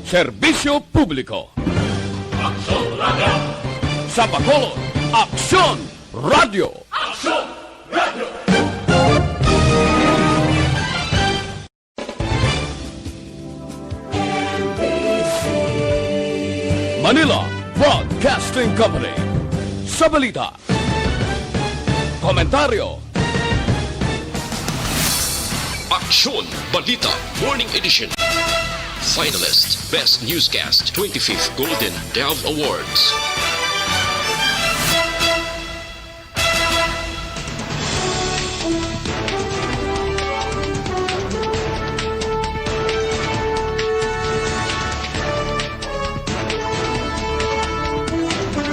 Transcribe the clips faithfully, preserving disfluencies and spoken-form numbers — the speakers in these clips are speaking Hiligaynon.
Serbisyo publiko. Aksyon Radio. Sa Bacolod, Aksyon Radio. Aksyon Radio. Manila Broadcasting Company. Sa balita, komentaryo, Aksyon Balita Morning Edition. Finalist, Best Newscast, twenty-fifth Golden Dove Awards.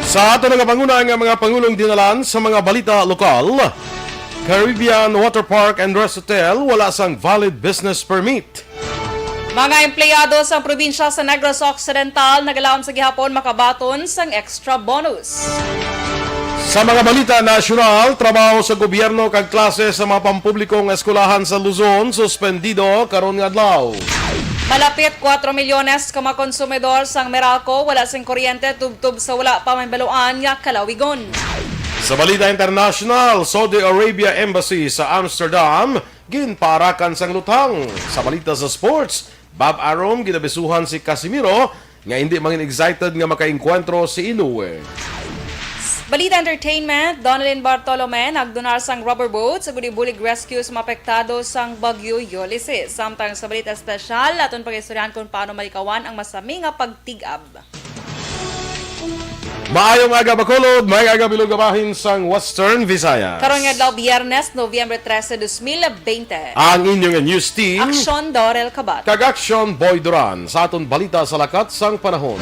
Sa ato nagapanguna nga mga pangulong dinalan sa mga balita lokal, Caribbean Water Park and Rest Hotel wala sang valid business permit. Mga empleyado sang probinsya sa Negros Occidental nagalaom sa gihapon makabaton sang extra bonus. Sa mga balita nasyonal, trabaho sa gobyerno kag klase sa mga pampublikong eskwelahan sa Luzon suspendido karon nga adlaw. Malapit kuwatro milyones ka mga konsumidor sang Meralco wala sing kuryente tubtob sa wala pa mahibaluan nga kalawigon. Sa balita internasyonal, Saudi Arabia Embassy sa Amsterdam ginpaarakan sang lutang. Sa balita sa sports, Bob Arum ginabisuhan si Casimiro nga hindi mangin excited nga makaengkwentro si Inoue. Balita entertainment, Donalyn Bartolome nagdonar sang rubber boat sa bulig-bulig rescue sa mga apektado sang Bagyo Ulysses. Samtang sa balita espesyal, aton pag-istoryahan kung paano malikawan ang masami nga pagtig-ab. Maayong aga, Bacolod. Maayong aga, bilog nga bahin sang Western Visayas. Karon nga adlaw, Biyernes, Nobyembre trese, dos mil bente. Ang inyong news team, Aksyon Dorel Kabat. Kag Aksyon Boy Duran. Sa aton balita sa lakat sang panahon.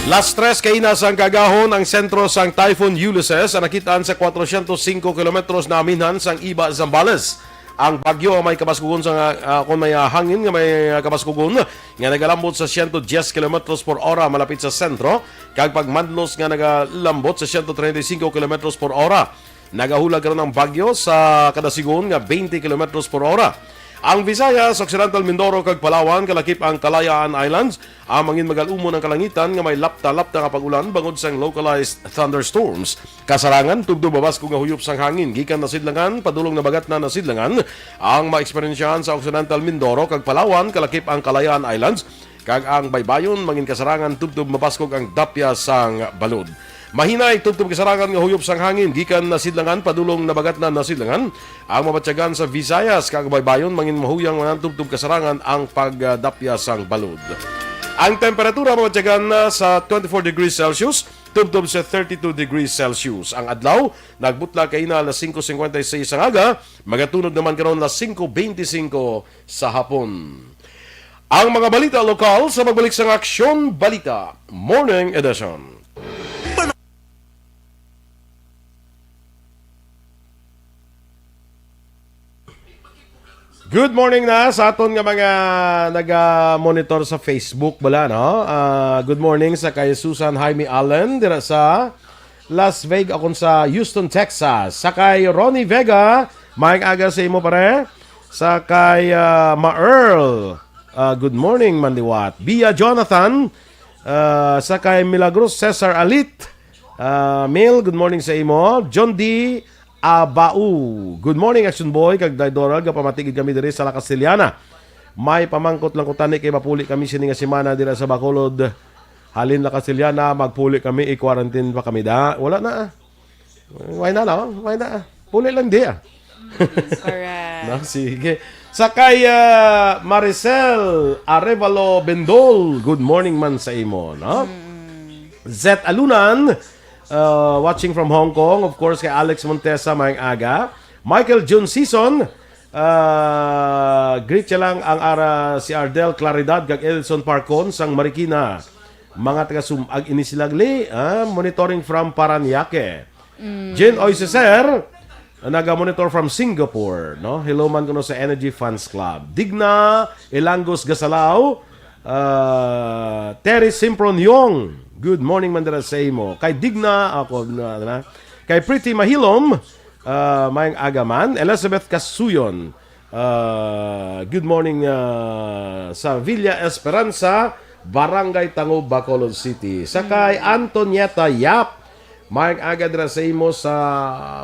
Las tres kaina sang kaagahon ang sentro sang Typhoon Ulysses ang nakitaan sa kwatro syentos singko kilometros na aminhan sang Iba, Zambales. Ang bagyo ang may kabaskugon sa, ah, kon may, ah, hangin nga may, ah, kabaskugon nga nagalambot sa siyento diyes kilometros por ora malapit sa sentro, kag pagmadlos nga nagalambot sa siyento treinta y cinco kilometros por ora. Nagahulag karon ang bagyo sa kada sigon nga twenty kilometros por ora. Ang Visayas, Occidental Mindoro, kag Palawan, kalakip ang Kalayaan Islands, ang mangin magal-umon ang kalangitan nga may lapta-lapta nga pag-ulan bangod sang localized thunderstorms. Kasarangan tubtob mabaskog nga huyop sang hangin gikan nasidlangan padulong nabagatnan nasidlangan ang maeksperyensyahan sa Occidental Mindoro kag Palawan, kalakip ang Kalayaan Islands, kag ang baybayon mangin kasarangan tubtob mabaskog ang dapya sang balod. Mahinay tubtob kasarangan nga huyop sang hangin gikan nasidlangan padulong nabagatnan nasidlangan ang mabatyagan sa Visayas, kag baybayon mangin mahuyang man tubtob kasarangan ang pagdapya sang balod. Ang temperatura mabatyagan na sa twenty-four degrees Celsius tubtob sa thirty-two degrees Celsius. Ang adlaw nagbutla kaina alas singko singkwenta y seis sang aga, magatunod naman karon alas singko beintisinko sa hapon. Ang mga balita lokal sa pagbalik sang Aksyon Balita Morning Edition. Good morning na sa aton nga mga naga-monitor sa Facebook bala, no? Ah, good morning sa kay Susan Jaime Allen dira sa Las Vegas, akon sa Houston, Texas. Sa kay Ronnie Vega, maayong aga sa imo, pare. Sa kay, ah, Ma Earl, ah, good morning, manliwat. Bia Jonathan, ah, sa kay Milagros Cesar Alit, ah, Mil, good morning sa imo. John D. Abao, good morning, Action Boy, kag Day Doral, gapamati gid kami diri sa La Castellana. May pamangkot lang ko tani kay mapuli kami sini nga semana dira sa Bacolod. Halin La Castellana, magpuli kami, i-quarantine pa kami da. Wala na, ah. Why na lang? Why na? Puli lang di, ah. Correct. No, sige. Sa kay, ah, Maricel Arevalo Bendol, good morning man sa imo, no? Zet Alunan, uh, watching from Hong Kong. Of course, kay Alex Montesa, maayong aga. Michael Jun Season, uh, greet siya lang ang ara si Ardel Claridad kag Edson Parcon sang Marikina. Mga taga Sumag ini sila gali, ah, monitoring from Parañaque. Jin Oy Ceser, naga-monitor from Singapore, no? Hello man kuno sa Energy Fans Club. Digna Ilangos Gasalao, ah, Terry Simproniong, good morning man dira sa imo. Kay Digna, ako na, na. Kay Pretty Mahilom, ah, maayong aga man. Elizabeth Kasuyon, ah, Uh, good morning, uh, sa Villa Esperanza, Barangay Tango, Bacolod City. Sa kay Antonieta Yap, maayong aga dira sa imo sa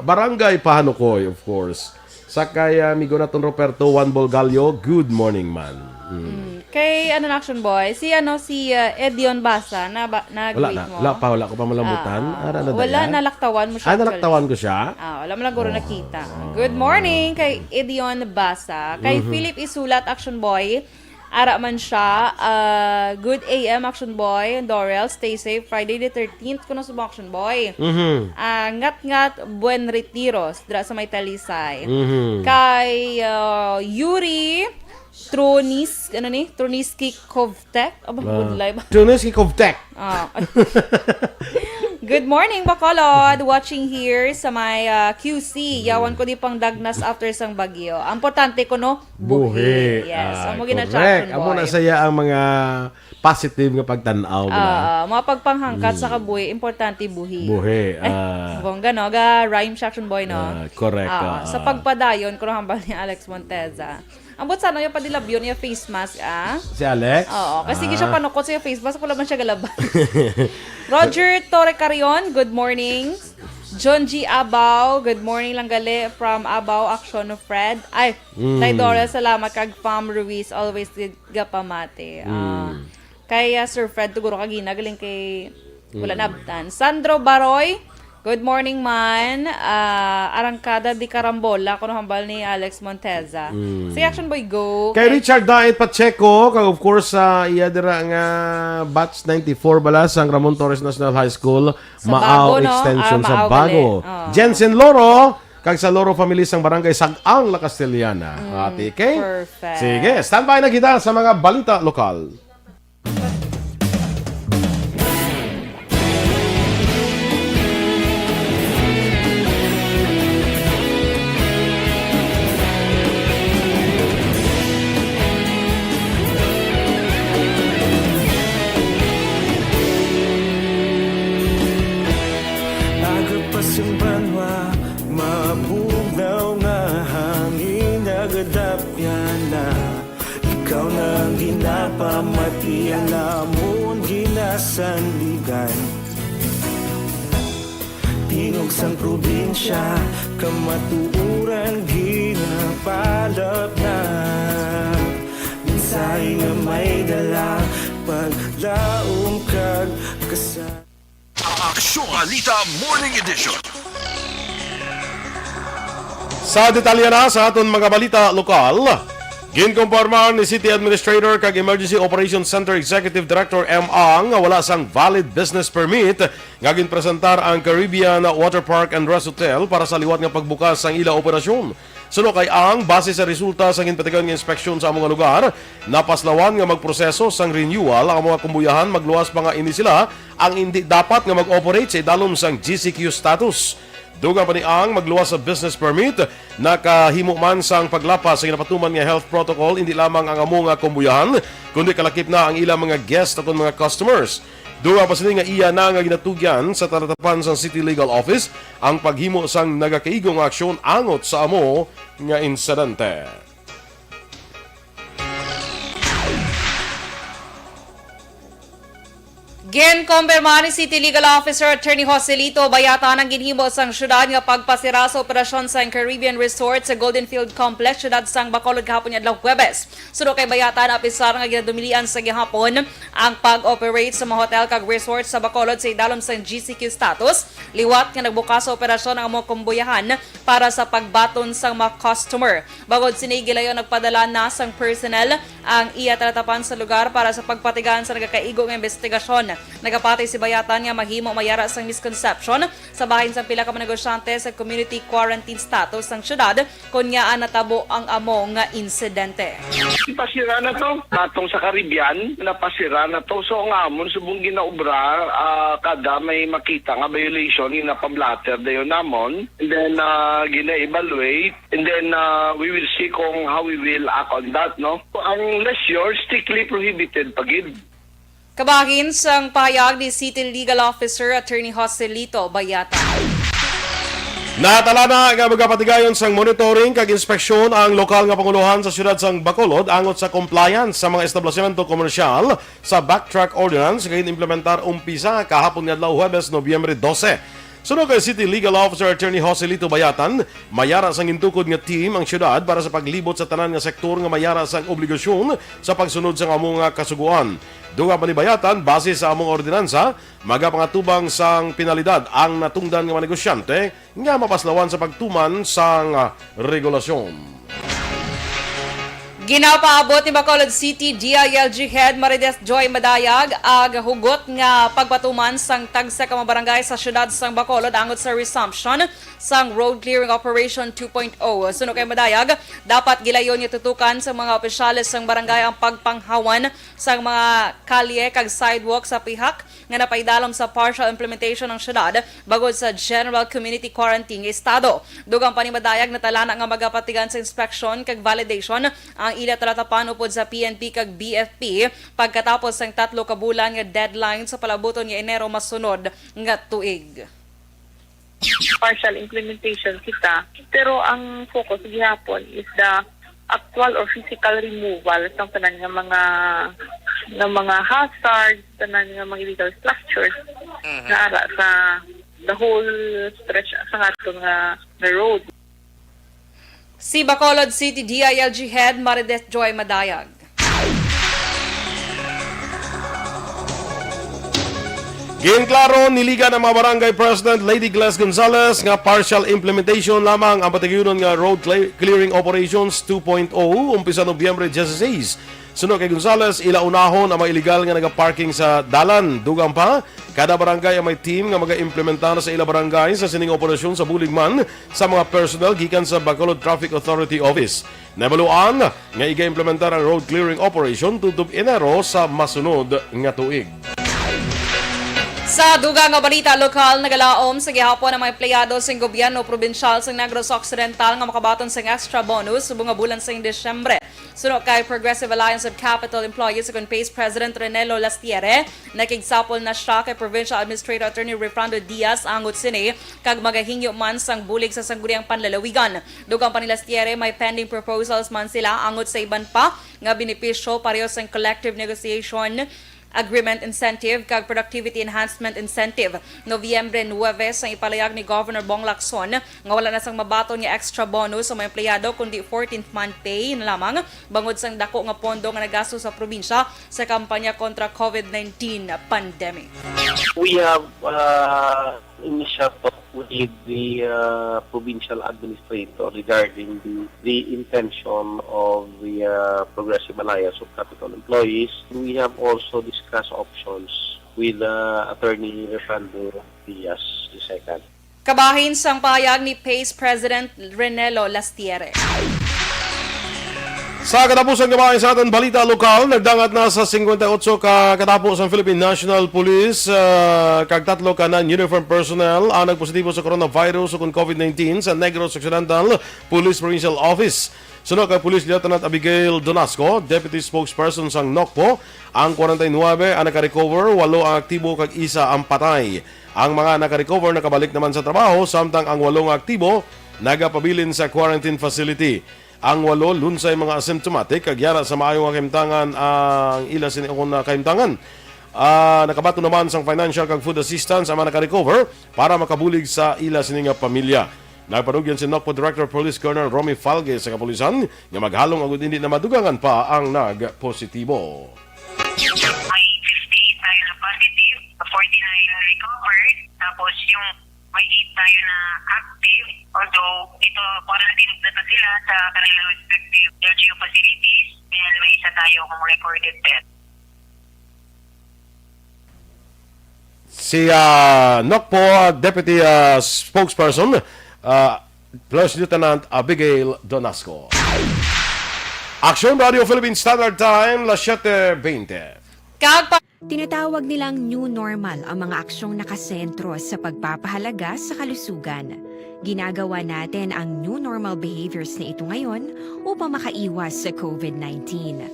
Barangay Pahanukoy, of course. Sa kay, uh, amigo naton Roberto Juan Bolgallo, good morning, man. Mm. Mm. Kay ano na, Action Boy, si ano, si, uh, Edion Basa, na ba, na Wala greet na. mo? Wala pa, wala ko pa malambutan. Ah, Ara na wala, dayan. Nalaktawan mo siya, Ah, nalaktawan actually. ko siya? Ah, wala mo lang guro Oh. nakita. Ah. Good morning kay Edion Basa. Kay Mhm. Philip Isulat, Action Boy. Ara man siya. Ah, good A M, Action Boy. Dorel, stay safe. Friday the thirteenth, kuno subong, Action Boy. Mhm. Ah, ngat-ngat, buen retiros, dira sa may Talisay. Mhm. Kay, ah, Yuri Tronis, ano ni? Troniski Kovtek? Aba, Ah, good live. Troniski Kovtek. Ah. Good morning, Bacolod. Watching here sa may, ah, Q C. Yawan ko di pang dagnas after sang bagyo. Ang importante ko, no, buhi. Buhi. Yes. Ah, Amo gina-, correct. Amo na boy. Saya ang mga positive nga pagtan-aw, bala. Ah, mga pagpanghangkat sa Mm. kabuhi, importante buhi. Buhi, Eh, ah. bongga, no? Ga rhyme siya, Action Boy, no? Ah, correct, Ah, ah, sa ah. pagpadayon, kuno hambal ni Alex Monteza. Ambot sana yung padilabyon niya face mask, ah? Si Alex? Oo, kasi di siya Ah. panukot sa face mask, wala man siya galaban. Roger Torre Carion, good morning. John G Abao, good morning lang gali from Abao, Action of Fred. Ay, Mm. Tay Doris, salamat kag Pam Ruiz, always gid gapamati. Ah, Mm. kay, ah, Sir Fred, tuguro ka ginagaling kay wala Mm. nabtan. Sandro Baroy, good morning, man. Ah, Arangkada di Karambola, kuno hambal ni Alex Monteza. Mm. Si Action Boy, go. Kay Kay Richard Daet Pacheco, kag of course, sa iya dira nga batch ninety-four bala sang Ramon Torres National High School, Sa Maao Bago, no? Extension Ah, sa Maao Bago. gali. Oh. Jensen Loro, kag sa Loro family sang Barangay Sag-ang, La Castellana. Mm, Ate Kay? Perfect. Sige, standby na kita sa mga balita lokal. Aga pa sing banwa, mabugnaw nga hangin, nagadapya na. Ikaw na ang ginapamati, ang amon ginasandigan. Tingog sang probinsya, kamatuoran ginapalapnag. Mensahe nga may dala, paglaom kag kasa- Aksyon Balita Morning Edition. Sa detalye na sa aton mga balita lokal, ginkumpirma ni City Administrator kag Emergency Operations Center Executive Director M. Ang nga wala sang valid business permit nga ginpresentar ang Caribbean Water Park and Rest Hotel para sa liwat nga pagbukas sang ila operasyon. Suno kay Ang, base sa resulta sang ginpatigayon nga inspeksyon sa amo nga lugar, napaslawan nga magproseso sang renewal ang mga kumbuyahan, magluwas pa nga ini sila ang indi dapat nga mag-operate sa idalom sang G C Q status. Dugang pa ni Ang, magluwas sa business permit, nakahimo man sang paglapas sa ginapatuman nga health protocol, indi lamang ang amo nga kumbuyahan, kundi kalakip na ang ilang mga guest akon mga customers. Dugang pa sini nga iya na nga ginatugyan sa talatapan sang City Legal Office ang paghimo sang nagakaigo nga aksyon angot sa amo nga insidente. Ginkumpirma ni City Legal Officer Attorney Joselito Bayatan ang ginhimo sang syudad nga pagpasira sa operasyon sang Caribbean Resort sa Golden Field Complex, syudad sang Bacolod, kahapon nga adlaw, Huwebes. Suno kay Bayatan, apisar nga ginadumilian sa gihapon ang pag-operate sa mga hotel kag resort sa Bacolod sa idalom sang G C Q status, liwat nga nagbukas sa operasyon ang mga kumbuyahan para sa pagbaton sang mga customer. Bangod sini, gilayo nagpadala na sang personnel ang iya talatapan sa lugar para sa pagpatigayon sa nagakaigo nga investigasyon. Nagapati si Bayatan nga mahimo may ara sang misconception sa bahin sang pila ka mga negosyante sa community quarantine status sang syudad, kon ngaa natabo ang amo nga insidente. Ipasira na to. Atong sa Caribbean, napasira na to. So, ang amon subong ginaobra, ah, kada may makita nga violation, ginapablatter dayon namon. And then, ah, gina-evaluate. And then, ah, we will see kung how we will act on that, no? Ang leisure, strictly prohibited pa gid. Kabahin sang pahayag ni City Legal Officer Attorney Joselito Bayatan. Natalana nga magapatigayon sang monitoring kag inspeksyon ang lokal nga pangulohan sa siyudad sang Bacolod angot sa compliance sa mga establisimento komersyal sa Backtrack Ordinance nga gin-implementar umpisa kahapon nga adlaw, Huwebes, Nobyembre dose. Suno kay City Legal Officer Attorney Joselito Bayatan, may ara sang gintukod nga team ang siyudad para sa paglibot sa tanan nga sektor nga may ara sang obligasyon sa pagsunod sang amo nga kasugoan. Dugang pa ni Bayatan, base sa among ordinansa, magapangatubang sang penalidad ang natungdan nga mga negosyante nga mapaslawan sa pagtuman sang, ah, regulasyon. Ginapaabot ni Bacolod City D I L G Head Marites Joy Madayag ang hugot nga pagpatuman sang tagsa ka mga barangay sa siyudad sang Bacolod angot sa resumption sang Road Clearing Operation two point oh. Suno kay Madayag, dapat gilayon nga tutukan sa mga opisyales sang barangay ang pagpanghawan sang mga kalye kag sidewalk sa pihak nga napaidalom sa partial implementation ng syudad bangod sa general community quarantine nga estado. Dugang pa ni Madayag, natalana nga magapatigan sa inspeksyon kag validation ang ila talatapan upod sa P N P kag B F P pagkatapos sang tatlo ka bulan nga deadline sa palabuton nga Enero masunod nga tuig. Partial implementation kita, pero ang focus gihapon is the actual or physical removal sa tanan nga mga, nga mga hazard, tanan nga mga illegal structures Mhm. na ara sa the whole stretch sa aton nga, nga road. Si Bacolod City D I L G Head Marites Joy Madayag. Ginklaro ni Liga ng mga Barangay President Lady Gladys Gonzalez nga partial implementation lamang ang patigayunon nga Road Cle-, Clearing Operations two point oh umpisa Nobyembre diyesiseis. Suno kay Gonzalez, ila unahon ang mga iligal nga nagaparking sa dalan. Dugang pa, kada barangay ang may team nga magaimplementar sa ila barangay sa sining operasyon sa bulig man sa mga personnel gikan sa Bacolod Traffic Authority Office. Nabaluan nga igaimplementar ang road clearing operation tubtob Enero sa masunod nga tuig. Sa dugang nga balita lokal, nagalaom sa gihapon ang mga empleyado sa gobyerno probinsyal sa Negros Occidental nga makabaton sang extra bonus subong nga bulan sa Disyembre. Suno kay Progressive Alliance of Capitol Employees ukon PACE President Renelo Lastiere, nakigsapol na sia kay Provincial Administrator Attorney Refrando Diaz angot sini kag magahingyo man sang bulig sa sangguniang panlalawigan. Dugang pa ni Lastiere, may pending proposals man sila angot sa iban pa nga benepisyo pareho sang collective negotiation agreement incentive kag productivity enhancement incentive. Nobyembre nuwebe sang ipalayag ni Governor Bong Lacson nga wala na sang mabaton nga extra bonus sa mga empleyado, kundi fourteenth month pay na lamang bangod sang dako nga pondo nga nagasto sa probinsya sa kampanya kontra COVID nineteen pandemic. We have, uh, initial talk with the, uh, provincial administrator regarding the, the intention of the, uh, Progressive Alliance of Capitol Employees. We have also discussed options with, uh, Attorney Refrando Diaz the second. Kabahin sang pahayag ni PACE President Renelo Lastiere. Sa katapusan nga bahin sa aton balita lokal, nagdangat na sa singkwenta y otso ka katapo sang Philippine National Police, ah, kag tatlo ka non-uniform personnel ang nagpositibo sa coronavirus ukon COVID nineteen sa Negros Occidental Police Provincial Office. Suno kay Police Lieutenant Abigail Donasco, Deputy Spokesperson sang NOCPO, ang kwarenta y nuwebe ang nakarecover, walo ang aktibo kag isa ang patay. Ang mga nakarecover nakabalik naman sa trabaho, samtang ang walo nga aktibo nagapabilin sa quarantine facility. Ang walo lunsay mga asymptomatic kag yara sa maayo nga kahimtangan ang ila sini, ukon na kahimtangan. Ah, nakabaton naman sang financial kag food assistance ang mga nakarecover para makabulig sa ila sini nga pamilya. Nagpanugyan si NOCPO Director Police Colonel Romy Falge sa kapulisan nga maghalong agud indi na madugangan pa ang nagpositibo. May fifty-eight tayo na positive, forty-nine na recovered, tapos yung may eight tayo na active. Although ito, quarantine na to sila sa kanilang respective L G U facilities, and may isa tayo kung recorded death. Si, ah, NOCPO Deputy, ah, Spokesperson, ah, Police Lieutenant Abigail Donasco. Aksyon Radio Philippine Standard Time, las siete veinte. Kag pa- Tinatawag nilang new normal ang mga aksyong nakasentro sa pagpapahalaga sa kalusugan. Ginagawa natin ang new normal behaviors na ito ngayon upang makaiwas sa COVID nineteen.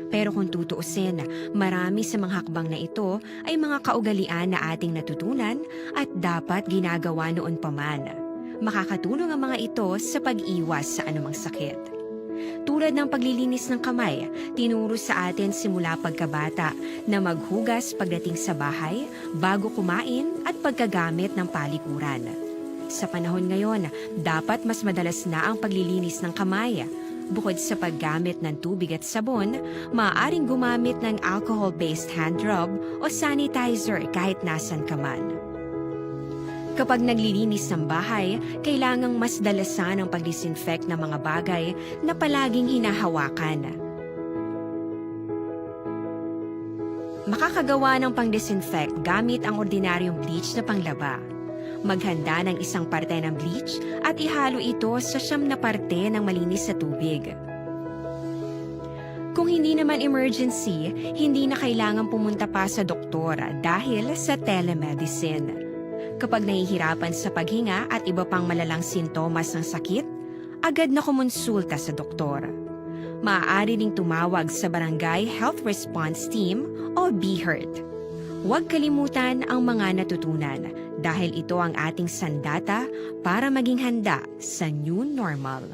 Pero kung tutuusin, marami sa mga hakbang na ito ay mga kaugalian na ating natutunan at dapat ginagawa noon pa man. Makakatulong ang mga ito sa pag-iwas sa anumang sakit. Tulad ng paglilinis ng kamay, tinuro sa atin simula pagkabata na maghugas pagdating sa bahay, bago kumain at pagkagamit ng palikuran. Sa panahon ngayon, dapat mas madalas na ang paglilinis ng kamay. Bukod sa paggamit ng tubig at sabon, maaaring gumamit ng alcohol-based hand rub o sanitizer kahit nasan ka man. Kapag naglilinis ng bahay, kailangang mas dalasan ang pag-disinfect ng mga bagay na palaging hinahawakan. Makakagawa ng pang-disinfect gamit ang ordinaryong bleach na panglaba. Maghanda ng isang parte ng bleach at ihalo ito sa siyam na parte ng malinis na tubig. Kung hindi naman emergency, hindi na kailangan pumunta pa sa doktor dahil sa telemedicine. Kapag nahihirapan sa paghinga at iba pang malalang sintomas ng sakit, agad na kumonsulta sa doktor. Maaari ding tumawag sa Barangay Health Response Team o BHERT. Huwag kalimutan ang mga natutunan dahil ito ang ating sandata para maging handa sa new normal.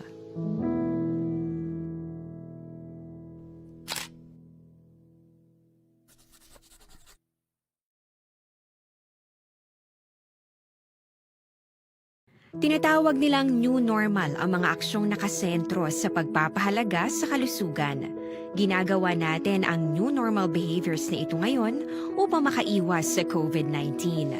Tinatawag nilang new normal ang mga aksyong nakasentro sa pagpapahalaga sa kalusugan. Ginagawa natin ang new normal behaviors na ito ngayon upang makaiwas sa COVID nineteen.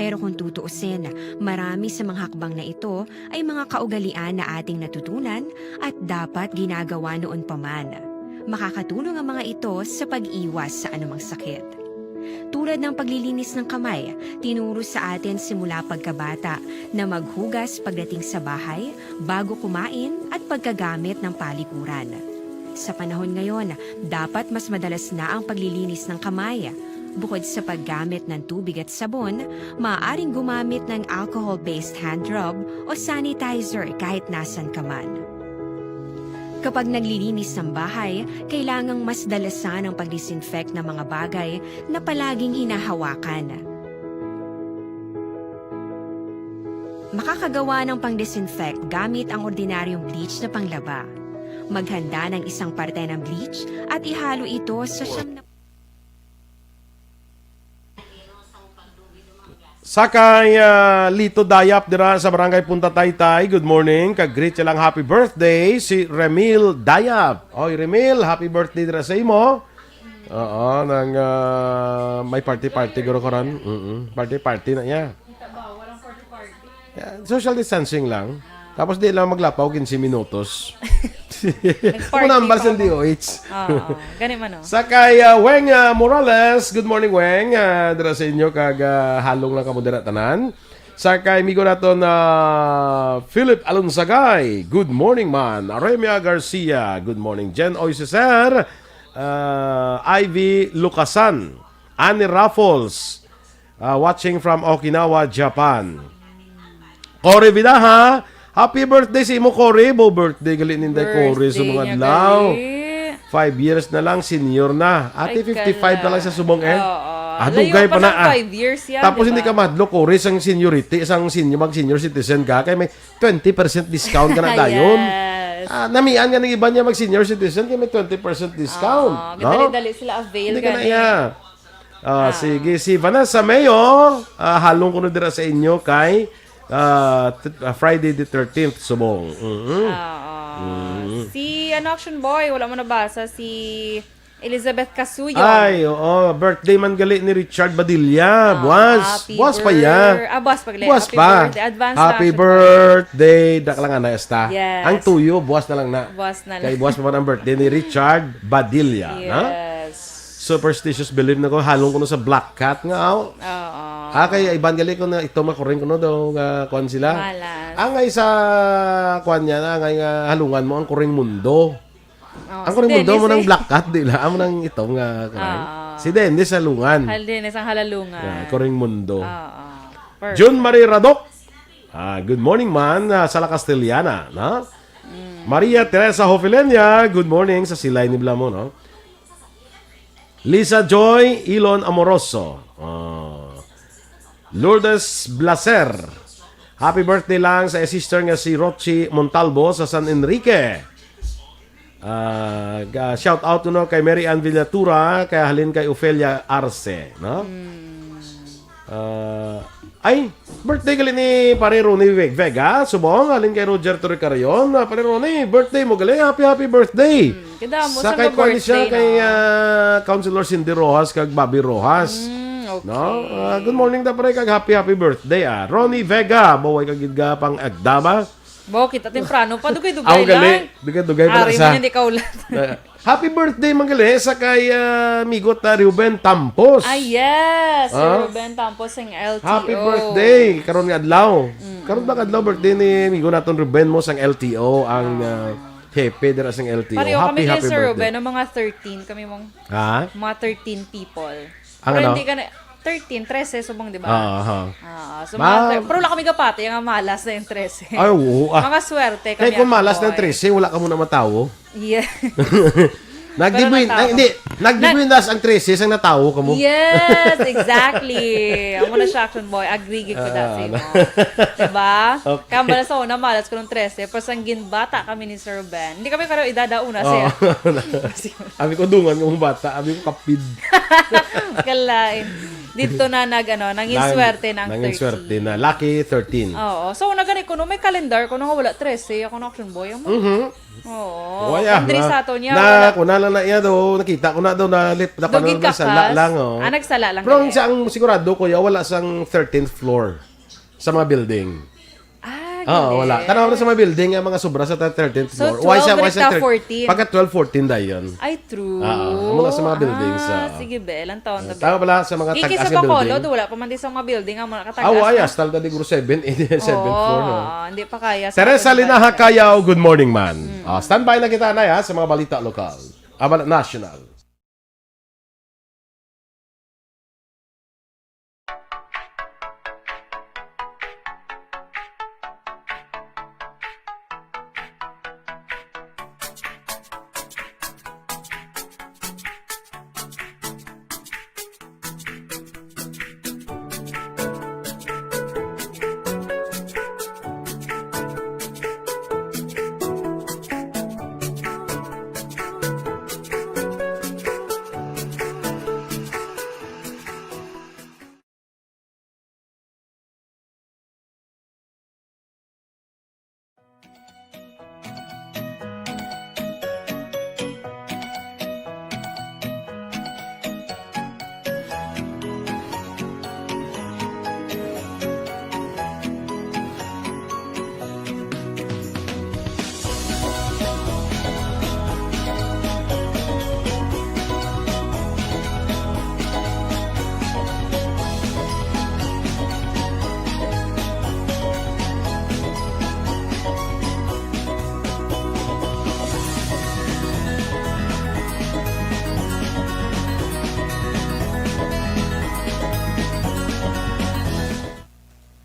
Pero kung tutuusin, marami sa mga hakbang na ito ay mga kaugalian na ating natutunan at dapat ginagawa noon pa man. Makakatulong ang mga ito sa pag-iwas sa anumang sakit. Tulad ng paglilinis ng kamay, tinuro sa atin simula pagkabata na maghugas pagdating sa bahay, bago kumain at pagkagamit ng palikuran. Sa panahon ngayon, dapat mas madalas na ang paglilinis ng kamay. Bukod sa paggamit ng tubig at sabon, maaaring gumamit ng alcohol-based hand rub o sanitizer kahit nasan ka man. Kapag naglilinis ng bahay, kailangang mas dalasan ang pag-disinfect ng mga bagay na palaging hinahawakan. Makakagawa ng pang-disinfect gamit ang ordinaryong bleach na panglaba. Maghanda ng isang parte ng bleach at ihalo ito sa siyam na Sa kay, ah, Lito Dayap dira sa Barangay Punta Taytay, good morning. Kag greet siya lang happy birthday si Remil Dayap. Oy, Remil, happy birthday dira sa imo. Oo, nang, ah, may party-party guro karon. Mm-mm. Party-party na iya. Yeah, social distancing lang. Tapos di lang maglapaw quince minutos. Nag-party Kung nambal pa sa mo. D O H. Oo, gani man, oh. Sa kay, ah, Weng, ah, Morales. Good morning, Weng. Ah, dira sa inyo, kag, ah, halong lang kamo dira tanan. Sa kay amigo nato na Philip Alonsagay. Good morning, man. Aremia Garcia. Good morning, Jen Oy Cesar. Ah, Ivy Lucasan. Annie Raffles. Ah, watching from Okinawa, Japan. Cory Vidaja, happy birthday sa imo, Cory. Bo, birthday gali ni Inday Cory sa Birthday mga niya adlaw. gali. Five years na lang, senior na. Ate, Ay, fifty-five na lang kala. sa subong, eh. Oo. Ah, Layo dugay pa pa na, ng ah. five years yan, Tapos di hindi ba? ka mahadlok, Cory, sang seniority, sang senior, mag-senior citizen ka, kay may twenty percent discount ka na dayon. Yes. Ah, namian nga ng iba niya mag-senior citizen, kay may twenty percent discount, Oo, no? Dali-dali sila avail Hindi ka na gani. iya. Ah, Ah. sige. Si Vanessa Mayo, ah, halong kuno dira sa inyo kay, ah, t-, ah, Friday the thirteenth, subong. Mhm. Oo. Mhm. Si, ano, Action Boy, wala mo nabasa. Si Elizabeth Casuyo. Ay, oo. Birthday man gali ni Richard Badilla. Ah, Buwas. happy Buwas pa ya. bir-, ah, buwas pa gali. Buwas Happy pa. birthday. Advance na, Happy Action Boy. birthday. Dak lang ana, esta. Yes. Ang tuyo, buwas na lang na. Buwas na Kay lang. buwas pa man ang birthday ni Richard Badilla, na? Yes. Superstitious belief na ko, halong kuno sa black cat nga, aw. Oo. Ah, kay iban gali ko na ito, makuring kuno daw, nga kuwan sila. Malas. Ang ay sa kuwan niya na, ang ay nga halungan mo, ang kuring mundo. Oh, Ang si kuring mundo mo Dennis, nang eh. black cat, di na, amo nang itom nga kuwan. Oo. Si Dennis halungan. Hal Dennis ang halalungan. Yeah, kuring mundo. Oo. Perfect. June Marie Radok. Ah, good morning, man. Ah, sa La Castellana, na? Mm. Maria Teresa Hofelenia, good morning sa Silay ni Blamo, no? Lisa Joy Ilon Amoroso. Ah. Lourdes Blaser. Happy birthday lang sa sister nga si Rochi Montalvo sa San Enrique. Ah, ga-, shout out kuno kay Mary Ann Villatura, kay halin kay Ofelia Arce, no? Ah, ay, birthday gali ni Pare Ronnie Ve-, Vega, subong, halin kay Roger Torrecarion. Ah, Pare Ronnie, birthday mo gali. Happy, happy birthday. Hmm, kada mo sa kay kuan ni siya, kay, ah, Councilor Cindy Rojas kag Bobby Rojas. Mm, okay. No? Ah, good morning ta, pare, kag happy, happy birthday, ah. Ronnie Vega, baway ka gid ga pang agdama. Bo, kita temprano pa, dugay-dugay Aw, gali. lang. Dugay-dugay pa na Ari sa man hindi kaulat. Eh, happy birthday, man gali, sa kay, ah, amigo ta, Ruben Tampos. Ah, yes. Ah? Ruben Tampos, ang L T O. Happy birthday, karon nga adlaw. Mm. Karon ba nga adlaw birthday ni amigo naton Ruben mo sang L T O, ang, ah, hepe dira sang L T O. Pareho Happy, kami kay happy Sir birthday. Ruben, ang mga thirteen kami mong Ha? mga thirteen people. Ang Pero ano? hindi ka na, thirteen, trese, subong, di ba? Oo, aha. Ah, so Ma- mga thir-, pero wala kami gapati, ang malas na yung trese. Ay, oo, ah. Mga swerte kami, Kaya kung ako, malas ng boy. trese, wala ka muna matawo. Yeah. Nagdibuin, Pero natawo. ay, hindi. Nagdibuinas ang trese, sang natawo ka mo. Yes, exactly. Amo na siya, Action Boy. Agree gid ko Ah, na sa imo. ano. Diba? Okay. Kaya bala sa una, malas ko ng trese, pero sang ginbata kami ni Sir Ben. Hindi kami kareho edad, ah, una siya. Oo. Abi ko, dungan nga mga bata. Abi ko, kapid. Kalain. Dito na nag, ano, nangin Nang-, swerte na ang nangin thirteen. swerte na. Lucky thirteen. Oo. So, nagani ko, no, may calendar ko, no, nga wala trese. Ako na, Action Boy. Amo. Mhm. Oo. Wala, Kung diri na, sa ato niya, na, wala. Kung na lang na iya daw, nakita ko na daw na lip, na Dugin panood na sa la-, kakas. lang, oh. Ah, nagsala lang Pero kami. sa ang sigurado, kuya, wala sang thirteenth floor sa mga building. Ah, Oo, gani. wala. Tanaw na sa mga building, ang mga sobra sa thirteenth So, floor. Why sa, twelve, why sa rita thir-, fourteen. Pagka twelve, fourteen dayon. Ay, true. Oo, amo na sa mga building, Ah, sa sige, be. Ilang taon na, be? Tama pala sa mga Kiki tag-as sa nga Bacolod, building. wala pa man di sa mga building, ang mga katagas, Ah, why? no? Hasta na siguro seven, eight, seven floor, no? Oo, hindi pa kaya sa Teresa atin, Linaha ba? Cayaw, good morning, man. Mm. Ah, standby na kita na, ya, sa mga balita lokal. Ah, balita national.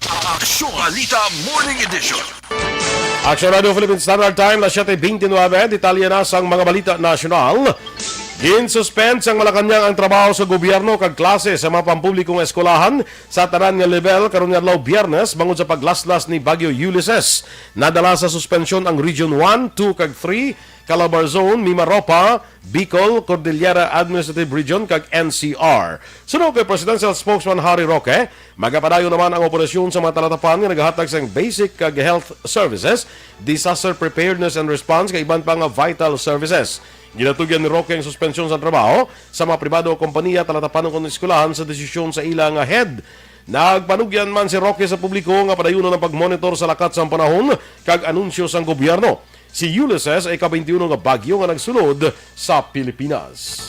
Aksyon Balita Morning Edition. Aksyon Radio Philippine Standard Time, las siete veintinueve. Detalye na sang mga balita nasyonal. Ginsuspend sang Malacañang ang trabaho sa gobyerno kag klase sa mga pampublikong eskwelahan sa tanan nga level karon nga adlaw Biyernes bangod sa paglaslas ni Bagyo Ulysses. Nadala sa suspensyon ang Region one, two kag three, Calabarzon, Mimaropa, Bicol, Cordillera Administrative Region, kag N C R. Suno kay Presidential Spokesman Harry Roque, magapadayon naman ang operasyon sa mga talatapan nga nagahatag sang basic kag health services, disaster preparedness and response, kag iban pa nga vital services. Ginatugyan ni Roque ang suspensyon sa trabaho sa mga pribado o kompanya, talatapan o kon eskwelahan sa desisyon sa ila nga head. Nagpanugyan man si Roque sa publiko nga padayunon ang pagmonitor sa lakat sang panahon kag anunsyo sang gobyerno. Si Ulysses ay ika-twenty-one nga bagyo nga nagsulod sa Pilipinas.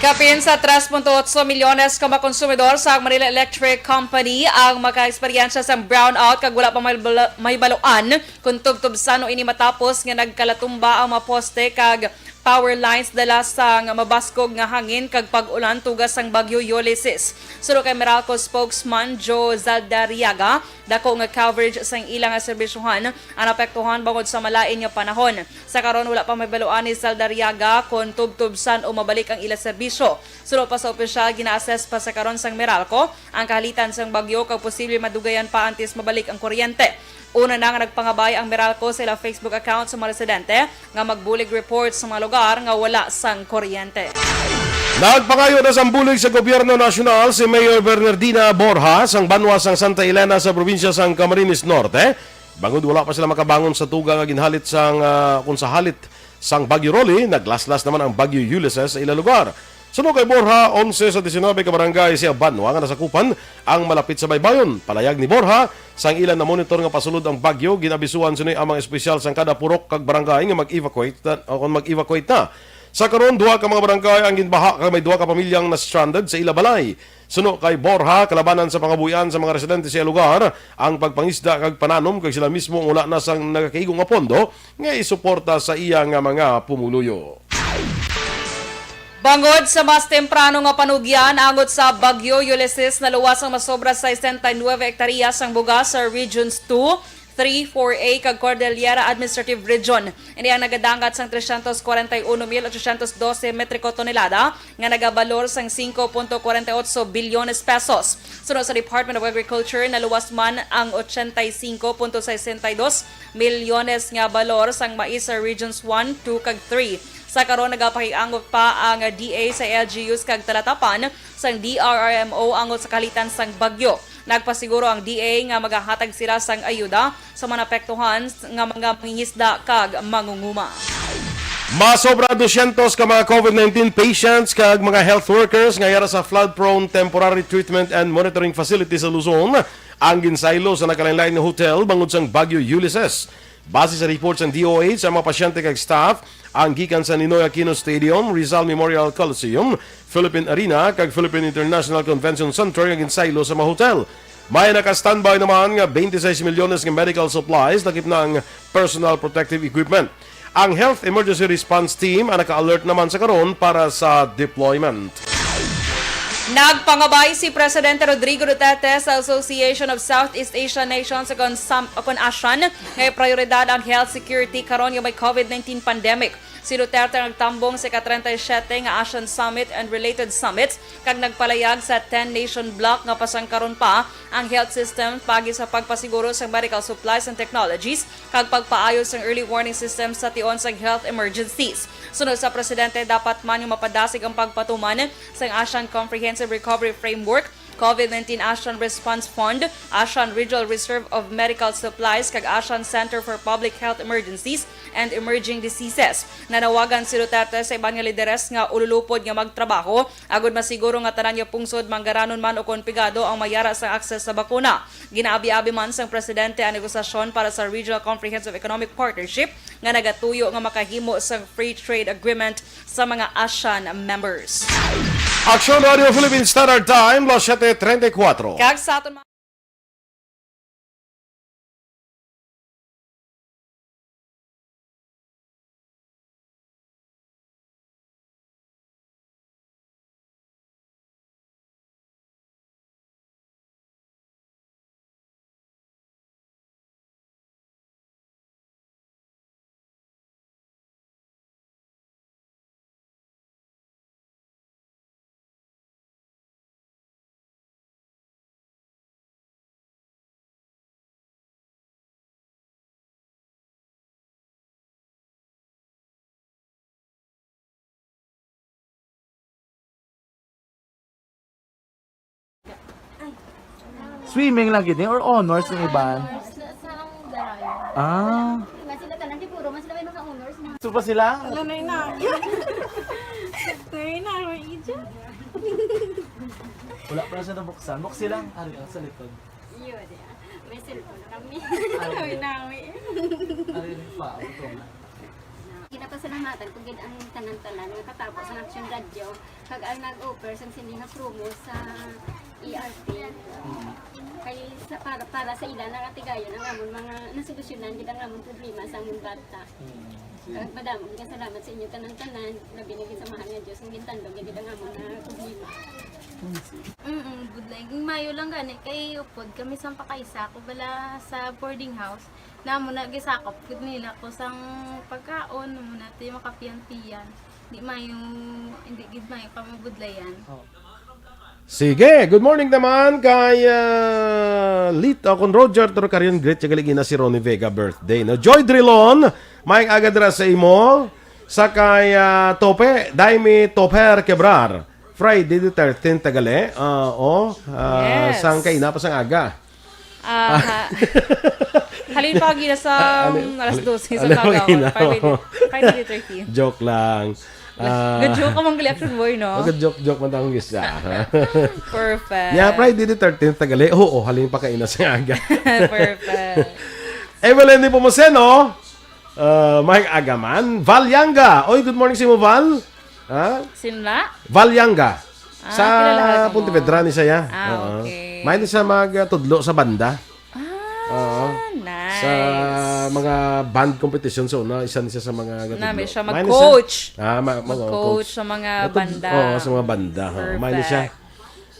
Kapin sa tres punto otso milyones ka mga konsumidor sa Manila Electric Company ang makaeksperyensya sa brownout kag wala pa may bala-, may baluan kung tubtob sano ini matapos nga nagkalatumba ang mga poste kag power lines dala sang mabaskog nga hangin kag pag-ulan tuga sang Bagyo Ulysses. Suno kay Meralco spokesman Joe Zaldariaga, dako nga coverage sang ila nga serbisyohan ang naapektuhan bangod sa malain nga panahon. Sa karon, wala pa mahibaluan ni Zaldariaga kon tubtob san-o mabalik ang ila serbisyo. Suno pa sa opisyal, gina-assess pa sa karon sang Meralco ang kahalitan sang bagyo kag posible madugayan pa antes mabalik ang kuryente. Una na nga nagpangabay ang Meralco sa ila Facebook account sa mga residente nga magbulig report sa mga lugar nga wala sang kuryente. Nagpangayo na sang bulig sa gobyerno nasyonal si Mayor Bernardina Borja sang banwa sang Santa Elena sa probinsya sang Camarines Norte, bangod wala pa sila makabangon sa tuga nga ginhalit sang, ah, kon sa halit sang Bagyo Rolly, naglaslas naman ang Bagyo Ulysses sa ila lugar. Suno kay Borja, onse sa diecinuebe ka barangay sa banwa nga nasakupan ang malapit sa baybayon. Palayag ni Borja, sang ila na-monitor nga pasulod ang bagyo, gin-abisuhan sini ang mga espesyal sang kada purok kag barangay nga mag-evacuate na, o kon mag-evacuate na. Sa karon, duha ka mga barangay ang ginbaha kag may duha ka pamilyang na-stranded sa ila balay. Suno kay Borja, kalabanan sa pangabuhian sa mga residente sa lugar ang pagpangisda kag pananom, kag sila mismo ang wala na sang nagakaigo nga pondo nga isuporta sa iya nga mga pumuluyo. Bangod sa mas temprano nga panugyan angot sa Bagyo Ulysses, naluwas ang masobra sesenta y nuebe hektarya sang bugas sa Regions two, three, four A kag Cordillera Administrative Region. Ini ang nagadangat sang trescientos cuarenta y uno mil ochocientos doce metriko tonelada nga nagabalor sang cinco punto cuarenta y ocho bilyones pesos. Suno sa Department of Agriculture, naluwas man ang ochenta y cinco punto sesenta y dos milyones nga balor sang mais sa Regions one, two, kag three. Sa karon, nagapakiangot pa ang D A sa L G Us kag talatapan sang D R R M O angot sa kahalitan sang bagyo. Nagpasiguro ang D A nga magahatag sila sang ayuda sa mga naapektuhan nga mga mangingisda kag mangunguma. Masobra dosyentos ka mga COVID nineteen patients kag mga health workers nga yara sa flood-prone temporary treatment and monitoring facility sa Luzon ang ginsaylo sa nagkalainlain nga hotel bangod sang Bagyo Ulysses. Base sa report sang D O H, ang mga pasyente kag staff ang gikan sa Ninoy Aquino Stadium, Rizal Memorial Coliseum, Philippine Arena, kag Philippine International Convention Center nga ginsaylo sa mga hotel. May naka-standby naman nga twenty-six milyones nga medical supplies, lakip na ang personal protective equipment. Ang Health Emergency Response Team ang naka-alert naman sa karon para sa deployment. Nagpangabay si Presidente Rodrigo Duterte sa Association of Southeast Asian Nations, o kon sam-, o kon ASEAN, nga prioridad ang health security karon nga may COVID nineteen pandemic. Si Duterte nagtambong sa ika-treinta y siete nga ASEAN Summit and related summits kag nagpalayag sa ten-nation bloc nga pasangkaron pa ang health system paagi sa pagpasiguro sa medical supplies and technologies kag pagpaayo sang early warning system sa tion sang health emergencies. Suno sa presidente, dapat man nga mapadasig ang pagpatuman sang ASEAN Comprehensive Recovery Framework, COVID nineteen ASEAN Response Fund, ASEAN Regional Reserve of Medical Supplies, kag ASEAN Center for Public Health Emergencies and Emerging Diseases. Nanawagan si Duterte sa iban nga lideres nga ululupod nga magtrabaho agud masiguro nga tanan nga pungsod manggaranon man ukon pigado ang mayara sang akses sa bakuna. Ginaabi-abi man sang presidente ang negosasyon para sa Regional Comprehensive Economic Partnership nga nagatuyo nga makahimo sang free trade agreement sa mga ASEAN members. Aksyon Radio Philippine Standard Time, las siete treinta y cuatro. Kag sa aton Swimming lang gid ni or honors ni iban? Honors sa, sa ang Darayo. Ah. Nga sila tanan, siguro man sila may mga honors, mga Gusto pa sila? Ano na yun na? Ano yun na, may ija? Wala pa na siya nabuksan. Buksi lang. Ari, oh, sa likod. Yun, yeah. May cellphone kami. Ari. Nawi-nawi. Ari, pa, ito nga. Ginapasalamatan ko gid ang tanan-tanan nga katapos ang Action Radio, kag ang nag-offer sang sini nga promo sa E R P. Mm. Kay sa, para, para sa ila na katigayon ang amon mga nasolusyonan gid ang amon problema sa amon bata. Mm. Madamo nga salamat sa inyo tanan-tanan, labi na gid sa mahal nga Dios nga gintandog gid ang amon nga problema. Mm, budlay. Ging mayo lang gani kay upod kami sa pakaisa ko bala sa boarding house. Namo na gisakop gid nila ko sang pagkaon, mo na ti makapiyan-piyan. Di mayo, hindi gid mayo kami budlayan. Sige, good morning naman kay ah, Lito kon Roger Torcarion, greet siya galigina si Ronnie Vega birthday. No? Joy Drilon, may aga dira sa imo. Sa kay ah, Tope, Daimi Toper Quebrar. Friday the thirteenth tagali. Ah, oh, ah, Yes. sang kaina pa sang aga. Ah, ha. Halin pa gina sa Ah, ano, um, alas halin, dose sa ano, kagawa. Gina? Friday, Friday the thirteenth. Joke lang. Ah, Ga-joke ka mang gali, Action Boy, no? Oh, ga-joke-joke man tang gisa. Perfect. Yeah, Friday the thirteenth tagali. Oo, halin pa kaina sa aga. Perfect. Evelyn Nepomuceno, uh, may agaman. Val Yanga. Oy, good morning sa imo, Val. Ha? Sino na? Val Yanga. Ah, Sa kilala ka mo. Pontevedra ni siya. Ah, Oo. okay. May ni siya magtudlo sa banda. Ah, Oo. nice. Sa mga band competition, so, na, isa ni siya sa mga Na, may gatudlo. siya May ni siya. mag-coach. Ah, ma- mag- Mag-coach coach. sa mga Natud- banda. Oo, sa mga banda. Oo, may ni siya. Perfect.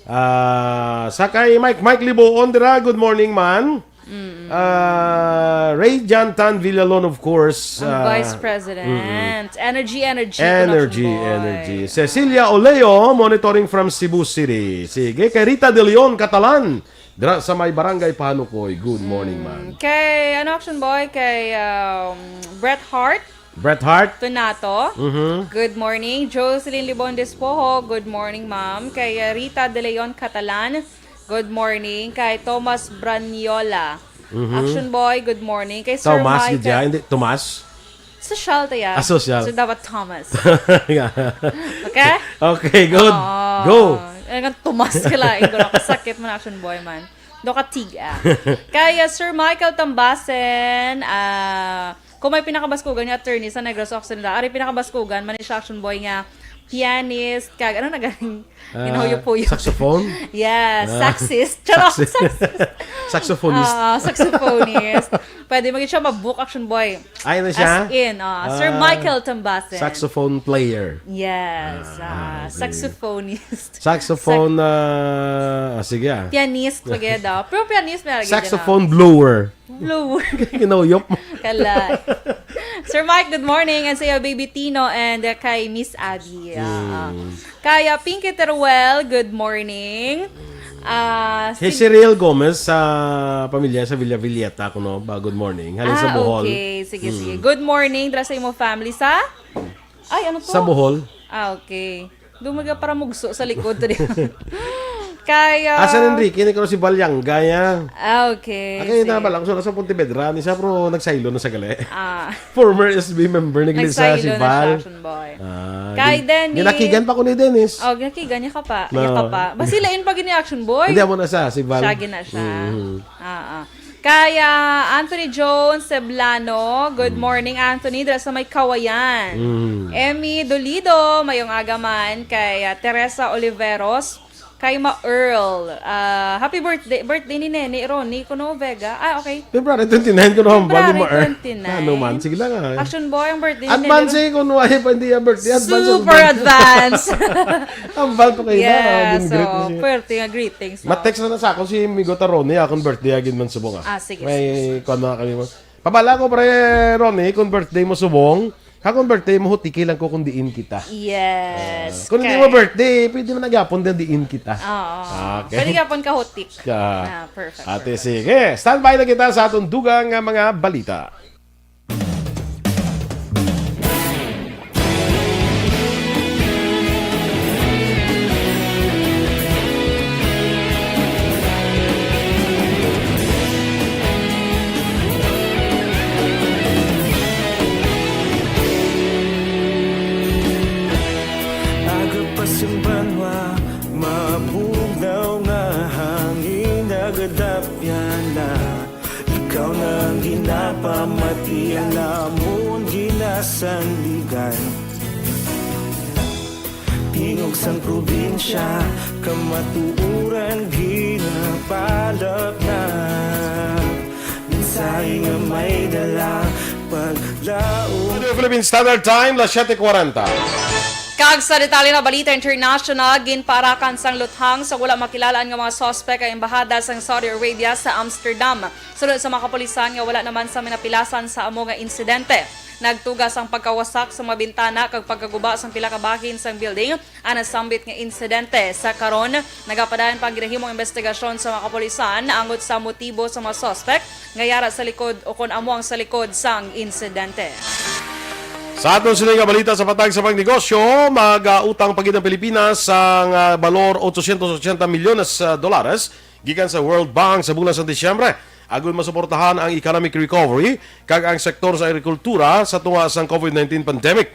Ah, sa kay Mike, Mike Liboon dira, good morning, man. Mm. Ah, Ray John Tan Villalon, of course. Ang ah, Vice President. mm-mm. Energy, energy, Energy, Production Boy. energy. Cecilia Oleo, monitoring from Cebu City. Sige, kay Rita De Leon, Catalan. Dira sa may Barangay Pahanukoy. Good morning, Mm, man. kay, ano, Action Boy? Kay um, Bret Hart. Bret Hart. Tunato. Mhm. Good morning. Jocelyn Libon Despojo. Good morning, ma'am. Kay uh, Rita De Leon Catalan. Good morning. Kay Thomas Braniola. Mhm. Action Boy, good morning. Kay Sir Thomas, Michael. gid siya? Hindi, Tomas? Sosyal to, ya. Ah, sosyal. So, dapat Thomas. Yeah. Okay? Okay, good. Oo. Go. Ay, nga Tomas ka lain ko. Nakasakit man, Action Boy man. Do ka tiga. Kaya Sir Michael Tambasen, ah, kung may pinakabaskugan nga attorney sa Negros Occidental, ari pinakabaskugan, man siya, Action Boy, nga pianist, kag ano na galing? Ah, Ginahuyop-huyop. saxophone? Yes, Ah. saxist. Charot, Saxist. saxist. Saxophonist. Ah, saxophonist. Pwede maging siya mabook, Action Boy. Ay, ano siya? As in, ah, Sir Ah, Michael Tambasen. saxophone player. Yes, Ah, ah, okay. saxophonist. Saxophone, Sax- ah, ah, sige ah. Pianist, pwede daw. Pero pianist, may lagi Saxophone din, ah. blower. Blower. Ginuyop mo. Kala. Sir Mike, good morning. And sa iyo, Baby Tino, and uh, kay Miss Abby. Ah, ah. Mm. Kaya Pinky Teruel, good morning. Ah, Hey, si si Riel Gomez sa pamilya sa Villa Villeta, kuno ba? Good morning. Halin sa Ah, Bohol. okay. Sige, Mm. sige. Good morning, dra sa imo family sa? Ay, ano to? Sa Bohol. Ah, okay. Dumaga para mugso sa likod to di. Kaya Ah, San Enrique, ni si Balyanga, ya. Ah, okay. Ah, kaya Sige. na ba lang, so, nasa Pontevedra, ni siya, pero nagsaylo na sa gali. Ah. Former S B member ni Glisa, Nagsaylo si na Val. siya, Action Boy. Ah, Kay gin-, Dennis. ginakigan pa ko ni Dennis. Oh, ginakigan niya ka pa. No. Niya ka pa. Basilain pa gini, Action Boy. Hindi, amo na siya, si Val. Siya gina siya. Mhm. Ah, ah. Kaya Anthony Jones Seblano, good Mm. morning, Anthony, dira sa may Kawayan. Mm. Emmy Dolido, mayong aga man, kay ah, Teresa Oliveros, kay Ma Earl. Ah, happy birthday, birthday ni Nene Ronnie Kuno Vega. Ah, okay. February twenty-nine ko na hambal ni February Ma Earl. twenty-nine. Ano man, sige lang ah. Action Boy, ang birthday ni Advance Nene eh, kung wala pa hindi ang birthday. Advance Super ang advance. Hambal pa kayo na, Yeah, ah, din so, greet mo siya. pwerte nga greetings, no? Ma-text na na sa ako si Migo Tarone, akong birthday agin man subong, ah. Ah, sige, May sige, sige. kuwan na kami mo. Pabala ko, pre, Ronnie, kung birthday mo subong, ha, kung birthday mo, hutiki lang ko kung diin kita. Yes, Ah, kung hindi mo correct. birthday, pwede mo nagyapon din diin kita. Oo. Okay. Pwede gyapon ka hutik. Ka. Ah, perfect, Ate, perfect. sige. Standby na kita sa atong dugang nga mga balita. Aga pa sing banwa, mabugnaw nga hangin, nagadapya na. Ikaw na ang ginapamati, ang amon ginasandigan. Tingog sang probinsya, kamatuoran ginapalapnap. Mensahe nga may dala, Paglaom. Philippine Standard Time, las siete cuarenta. Kag sa detalye na balita international, ginpaarakan sang luthang sa wala makilala nga mga suspek ang embahada sang Saudi Arabia sa Amsterdam. Suno sa mga kapulisan nga wala naman sa minapilasan sa amo nga insidente. Nagtugas ang pagkawasak sa mga bintana kag pagkaguba sang pila ka bahin sang building ang nasambit nga insidente. Sa karon, nagapadayon pa ang ginahimong investigasyon sa mga kapulisan angot sa motibo sa mga suspek nga yara sa likod o kon amo ang sa likod sang insidente. Sa aton sini nga balita sa patag sa pangnegosyo, mag-utang pa gid ang Pilipinas sang, ah, balor ochocientos ochenta milyones, ah, dolares gikan sa World Bank sa bulan sa Disyembre, agud masuportahan ang economic recovery kag ang sektor sa agrikultura sa tunga sang covid nineteen pandemic.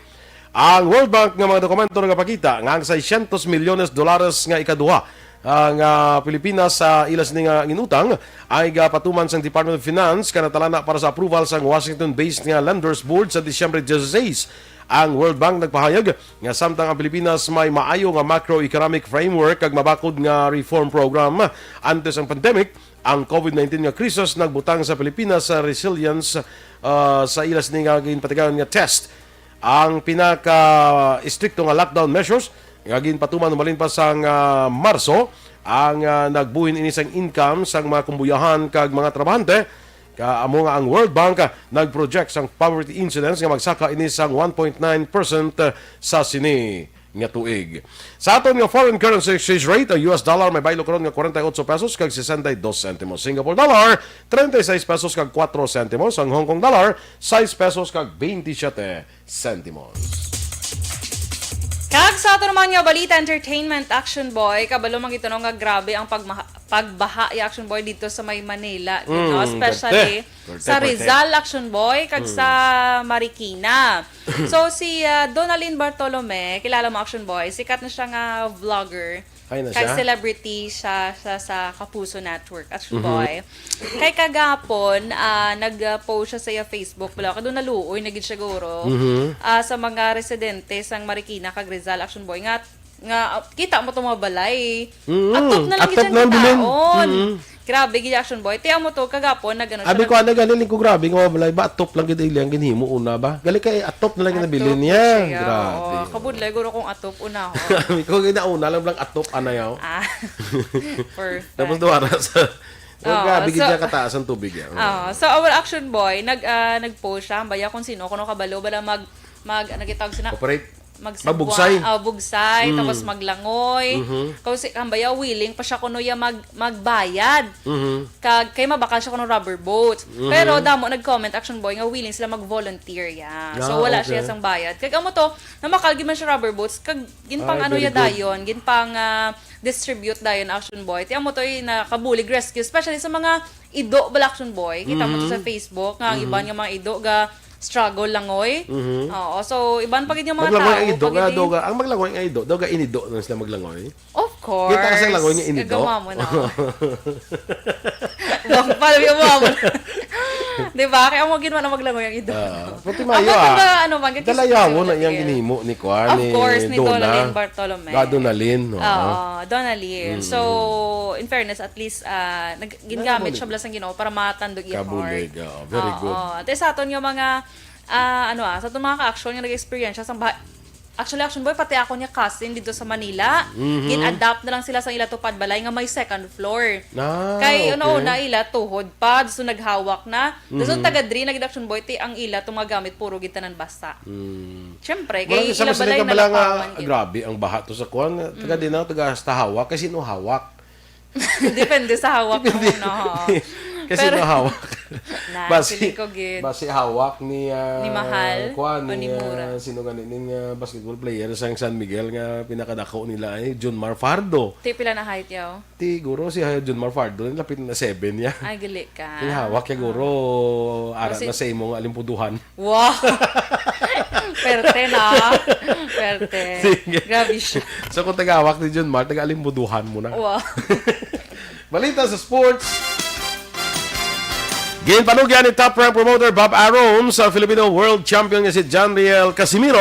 Ang World Bank nga mga dokumento nagapakita nga ang seiscientos milyones dolares nga ikaduha, ah, nga Pilipinas sa ila sini nga ginutang ay gapatuman sang Department of Finance kana talana para sa approval sang Washington-based nga Lenders Board sa Disyembre dieciséis. Ang World Bank nagpahayag nga samtang ang Pilipinas may maayo nga macroeconomic framework kag mabakod nga reform program antes ang pandemic, ang covid nineteen nga krisis nagbutang sa Pilipinas sa resilience, ah, sa ila sini nga ginpatigayon nga test. Ang pinaka-estrikto nga lockdown measures nga ginpatuman humalin pa sang, ah, Marso ang, ah, nagbuhin ini sang income sang mga kumbuyahan kag mga trabahante. Ka amo nga ang World Bank, ah, nag-project sang poverty incidence nga magsaka ini sang one point nine percent sa sini nga tuig. Sa aton nga foreign currency exchange rate, ang U S dollar may baylo karon nga forty-eight pesos kag sesenta y dos centimos. Singapore dollar, treinta y seis pesos kag cuatro centimos. Ang Hong Kong dollar, sais pesos kag veintisiete centimos. Kag sa ato naman nga balita, entertainment, Action Boy, kabalo man gid to, no, nga grabe ang pagmaha-, pagbaha, ya, Action Boy, dito sa may Manila, you know, Mm, especially korte. Korte, sa korte. Rizal, Action Boy, kag Mm. sa Marikina. So, si, ah, Donalyn Bartolome, kilala mo, Action Boy, sikat na siya nga vlogger. Ay, na Kag siya? celebrity siya, siya sa Kapuso Network, Action Mhm. Boy. Kay kagapon, ah, nag-post siya sa iya Facebook, bala, kadto naluoy na gid siguro, Mhm. ah, sa mga residente sang Marikina kag Rizal, Action Boy, nga, nga, ah, kita mo tong mga balay. Mhm. Atop na lang Atop gid na ang ang bilin. taon. Mhm. Grabe gid, Action Boy. Tiyan mo to, kagapon, nag-ano siya, Abi ko, nag- ano, galing ko, grabe nga mga balay. Ba, atop lang gid ang ginhimo una ba? Gali kay atop na lang Atop nabilin niya. siya, Grabe. oo. Kabudlay, guro kong atop, una ko. Abi ko, ginauna lang lang atop, anay, oh. Ah. Perfect. Tapos duwara sa, oh, Oo, grabe gid so, niya kataas ang tubig, eh. Oo. Oo. So, our Action Boy, nag, ah, nag-post siya. Baya kung sino, kung kabalo, bala mag, mag, ano gitawag sina? Operate? Magsagwa, Mabugsay. ah, bugsay, Mm. tapos maglangoy. Mhm. Kung si, ang baya, willing pa siya kuno ya mag, magbayad. Mhm. Kag, kay mabakal siya kuno rubber boat. Mhm. Pero damo nag-comment, Action Boy, nga willing sila mag-volunteer ya. So, Ah, wala okay. siya sang bayad. Kag amo to, namakal gid man siya rubber boats, kag ginpang Ay, ano very ya good. dayon, ginpang, ah, distribute dayon, Action Boy. Ti amo to, eh, nakabulig rescue, especially sa mga ido bala, Action Boy. Kita mo to sa Mhm. Facebook, nga ang Mhm. iban nga mga ido ga struggle langoy. Mhm. Oo, so, iban pa gid yung mga Maglangoy tao, ang ido pag nga, hindi daw ga, ang maglangoy nga ido, daw ga inido na sila maglangoy. Of course. Kita ka sa langoy nga inido. Gagawa mo na. Bang, paano yung mga mo? Di ba? Kaya mo ginawa na maglangoy ang ido. Ah, pati Ang mayo, mga ah. ano man, kag Dalayawo na kis-, iyang kis-, ginhimo ni Kuan, Of ni course, ni Dona. Donalyn Bartolome. Ga Donalyn, no? Oo, Donalyn. Mm. So, in fairness, at least, ah, nag-, gingamit Nagbulig. siya bala sang Ginoo para matandog iya Kabulig, heart. oo. Very Oo. good. At sa aton nga mga, ah, ano, ah, sa aton mga ka-action nga nag-experience siya, sang bah-, actually, Action Boy, pati ako niya cousin dito sa Manila, Mhm. gin-adapt na lang sila sa ila tupad balay nga may second floor. Ah, Kay okay. una-una ila, tuhod pa, so naghawak na. Tapos Mhm. taga diri na gid, Action Boy, ti ang ila, itong mga gamit, puro gid tanan basa. Mm. Siyempre, Murag kay isa ila man sila balay ka bala nga, nalakawan gid. grabe ang baha to sa kuwan. Taga Mm. di na, taga hasta hawak, kay sino hawak? Depende sa hawak mo, Depende. no? Kasi Pero, no hawak. na, Basi, feeling ko gid. basi hawak ni, ah, Ni Mahal kuan, o ni ni, Mura? ah, sino gani ning, ah, basketball player sa San Miguel nga pinakadako nila ay Junmar Fajardo. Ti pila na height yaw? Ti guro si, ah, Junmar Fajardo, lapit na seven niya. Ay, gali ka. Ang hawak ya guro, Ah. ara Kasi na sa imong alimpuduhan. Wow! Perte na. Perte. Sige. Grabe siya. So, kung tagawak ni Junmar, taga-alimbuduhan mo na. Wow. Balita sa sports. Ginpanugyan ni top rank promoter Bob Arum sa Filipino world champion nga si Janriel Casimiro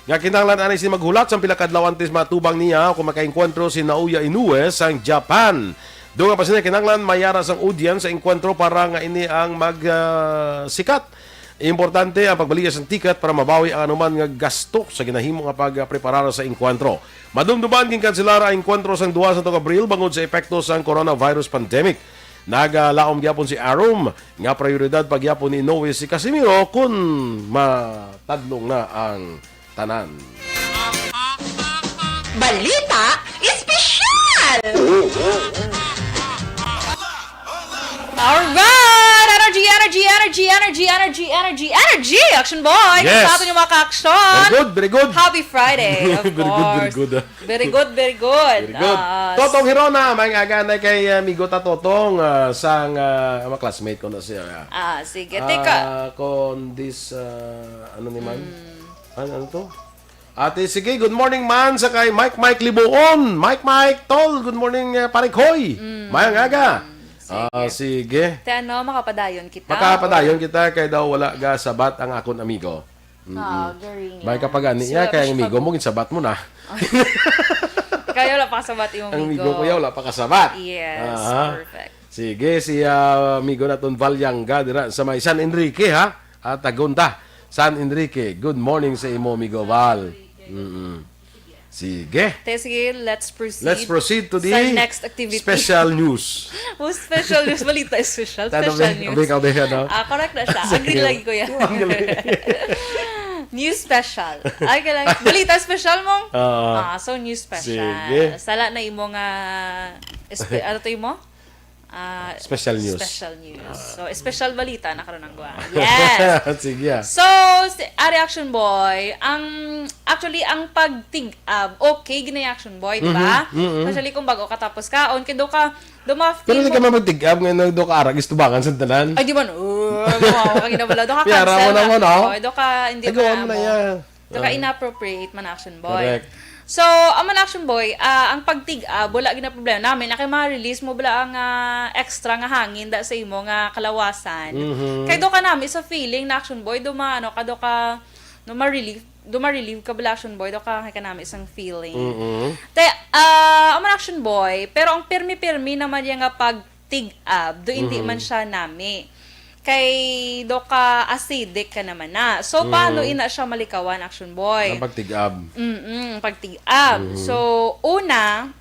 nga kinahanglan ani sini maghulat sang pila ka adlaw antes matubang niya kung makaengkwentro si Naoya Inoue sang Japan. Dungan pa sini, kinahanglan mayara sang audience sa engkwentro para nga ini ang mag, ah, sikat Importante ang pagbaligya sang ticket para mabawi ang anuman nga gasto sa ginahimo nga pagpreparar sa engkwentro. Madumduman, ginkanselar ang engkwentro sang dua sang Santo Gabriel bangod sa epekto sang coronavirus pandemic. Nagalaom gyapon si Arum nga prioridad pa gyapon ni Noe si Casimiro kun matadlong na ang tanan. Balita Espesyal! Alright! Energy, energy, energy, energy, energy, energy, energy! Action boy! Yes. Sa aton yung mga ka-action! Very good, very good. Happy Friday, of Very good, very course. Good, ah. Very good, very good. Very good. Ah, Totong Hirona, may nga ganay kay uh, amigo ta Totong, ah, sang uh, mga classmate ko na siya. Ah, sige. Teka. Ah, kon this, ah, ano ni man? Ano, ano to? Ate, sige, good morning man sa kay Mike Mike Libuon. Mike Mike, tol, good morning, uh, pare Koy. Mayang aga. Ah, sige. Te ano, makapadayon kita. Makapadayon kita kay daw wala ga sabat ang akon amigo. Ah, garing May yan. kapagani So, niya kay ang siya amigo pag- mo ginsabat mo na. Kaya wala pa kasabat yung Ang amigo. amigo ko yaw wala pa kasabat. Yes, Aha. Perfect. Sige, si ah, amigo naton Valyanga dira sa may San Enrique ha. At Tagunta, San Enrique. Good morning sa imo amigo Val. Mm-mm. Sige. Te, sige, let's proceed. Let's proceed to the Sa next activity. Special news. Oh, special news. Balita special. Tano, Special be? news. Abe ka, abe ka, no? Ah, correct na siya. Sige. Agree lagi ko yan. Ang galing. News special. Ay, kailan? Balita special mo? Oo. Ah, so news special. Sige. Sala na imo nga espe- ano to imo? Ah, Special news. Special news. So, special balita na karon ang buwan. Yes. Sige ah. So, si Ari Action Boy, ang actually ang pagtig-ab, okay gina Action Boy, di ba? Mhm, mhm. Especially kung bago ka tapos kaon, kay do ka do ma Pero feel di ka mo. Mamagtig-ab nga nagdo ka arag istubangan sa tanan. Ay, di man. Oh, ano ako, kagina wala. Do ka Piyara mo cancel na mo, no? Oh, do ka, hindi Agawan mo mo na amo. yan. Do ka Ah. inappropriate man Action Boy. Correct. So, amo na Action Boy, ah, ang pagtig-ab, wala gina problema namin. Kay ma-release mo bala ang ah, extra nga hangin da sa imo nga kalawasan. Mhm. Kay do ka nami sa feeling na Action Boy, do ma, ano, ka do ka, no, ma-relieve, do ma-relieve ka bala Action Boy, do ka, kay ka nami isang feeling. Mhm. Te, ah, amo na Action Boy, pero ang pirmi-pirmi naman niya nga pagtig-ab, do hindi Mhm. man siya nami. Kay do ka acidic ka naman na. So, paano Mhm. ina siya malikawan, Action Boy? Ang pagtig-ab. Mm-mm, pagtig-ab. Mhm. So, una,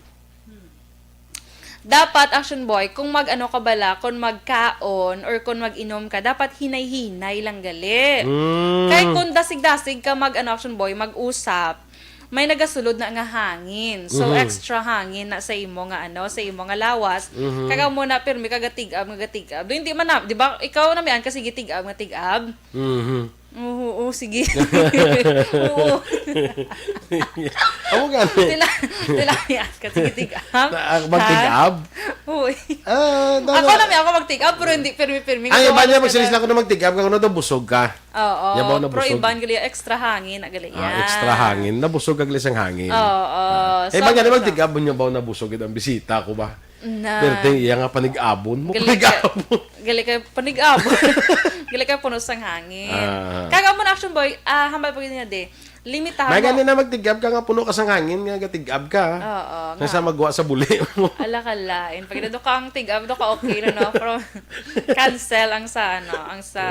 dapat, Action Boy, kung mag-ano ka bala, kung magkaon or kung mag-inom ka, dapat hinay-hinay lang gali. Mm. Kay kung dasig-dasig ka mag-ano, Action Boy, mag-usap, may nagasulod na nga hangin. So, Mhm. extra hangin na sa imo nga ano, sa imo nga lawas. Mhm. Kaya mo na pirmi ka gatig-ab, nga gatig-ab. Do, hindi man na, di ba? Ikaw na may ka sige tig-ab, nga tig-ab. Mhm. Oo, oo, sige. Oo. Amo gani. Tila, tila may ka sige tig-ab. Na- ah, magtig-ab? Ha? Oo. Ah, Ako na may ako magtig-ab, pero hindi pirmi-pirmi. Ang iba niya Kasi magsilis na ko na magtig-ab kag ano daw busog ka. Oo. Yabaw na Pero busog. Iban gali extra hangin na gali yan. Ah, extra hangin. Nabusog ka gali sang hangin. Oo. Eh, iba niya na magtig-ab mo niya ba nabusog ang bisita ko ba? Na. Pero te, iya nga panig-abon mo. Gali kay, Panig-abon. gali kay panig-abon. Gali kay puno sang hangin. Ah. Kaya mo na Action Boy, ah, hambal pa gid niya de. Limitahan May mo. Gani na magtig-ab ka nga puno ka sang hangin nga gatig-ab ka. Oo, Nga sa nga. Magwa sa buli mo. Ala ka lain. Pag do ka ang tig-ab, do ka okay na, no? Pero cancel ang sa, ano, ang sa,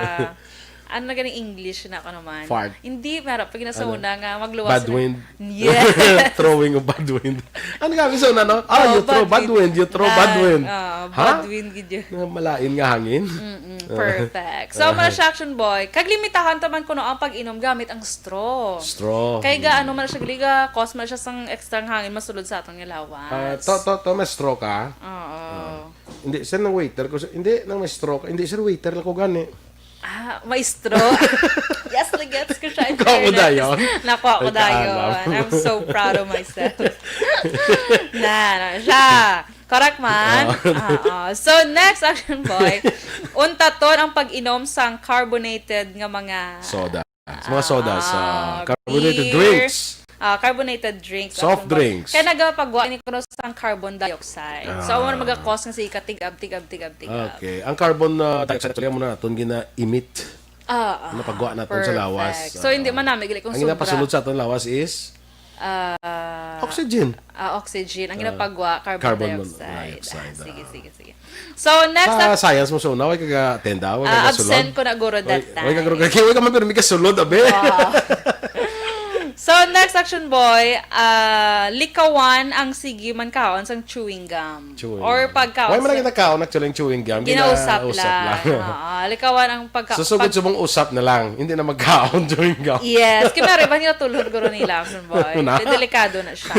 ano na ganing English na ako naman? Fart. Hindi, pero pag nasa Ano? Una nga, magluwas Bad na. Wind. Yes. Throwing of bad wind. Ano nga, gusto na, no? Ah, Oh, you throw bad wind, you throw bad wind. Ah, Ha? bad wind, gid yun. Nga malain nga hangin. Mm, perfect. So, amo na siya, Action Boy. Kag limitahan ta man kuno ang pag-inom gamit ang straw. Straw. Kay ga, ano man siya, gali ga, cause man siya sang extra nga hangin masulod sa aton nga lawas. Ah, to, to, to, may straw ka? Oo. Hindi, sir, nang waiter ko. Hindi, nang may straw ka. Hindi, sir, waiter lang ko gani. Ah, maestro. Yes, nagets ko siya. In Nakuha ko fairness. dayon. Nakuha ko Ay, kaalam. dayon. I'm so proud of myself. Na, na siya. Correct man? Oo. So, next, Action Boy. Untaton ang pag-inom sang carbonated nga mga Soda. Sa mga soda, sa Ah, carbonated beer. Drinks. Ah, carbonated drinks. Soft Action Boy. Drinks. Kaya nagapagwa ni kuno sang carbon dioxide. So, Ah. amo na magakos nga sige ka tig-ab, tig-ab, tig-ab, tig-ab. Okay. Ang carbon uh, dioxide, actually, amo na naton gina-emit. Ah, ah, Napagwa naton sa perfect. lawas. So, hindi man nami gali kung Ang sobra. Ginapasulod sa aton lawas is ah, Oxygen. ah, oxygen. Ang Ah, ginapagwa, carbon carbon mon- dioxide. dioxide, Ah, sige, ah. sige, sige. So, next Sa up, science mo sa una, way ka attend, ah? Way ah, ka absent gasulod? Ko na guro that Way, way ka guro time. kay way ka man pero may kasulod, abi. Wow. So, next, Action Boy, ah, likawan ang sige man kaon sang chewing gum. Chewing Or gum. pagkaon Way man sa ang ginakaon actually ang chewing gum. Ginausap Ginausap lang. lang. Oo, likawan ang pagka... Susugod pag- subong usap na lang. Hindi na magkaon chewing gum. Yes, kaya meron ba niya tulog guro nila, Action Boy? Una. Kaya delikado na siya.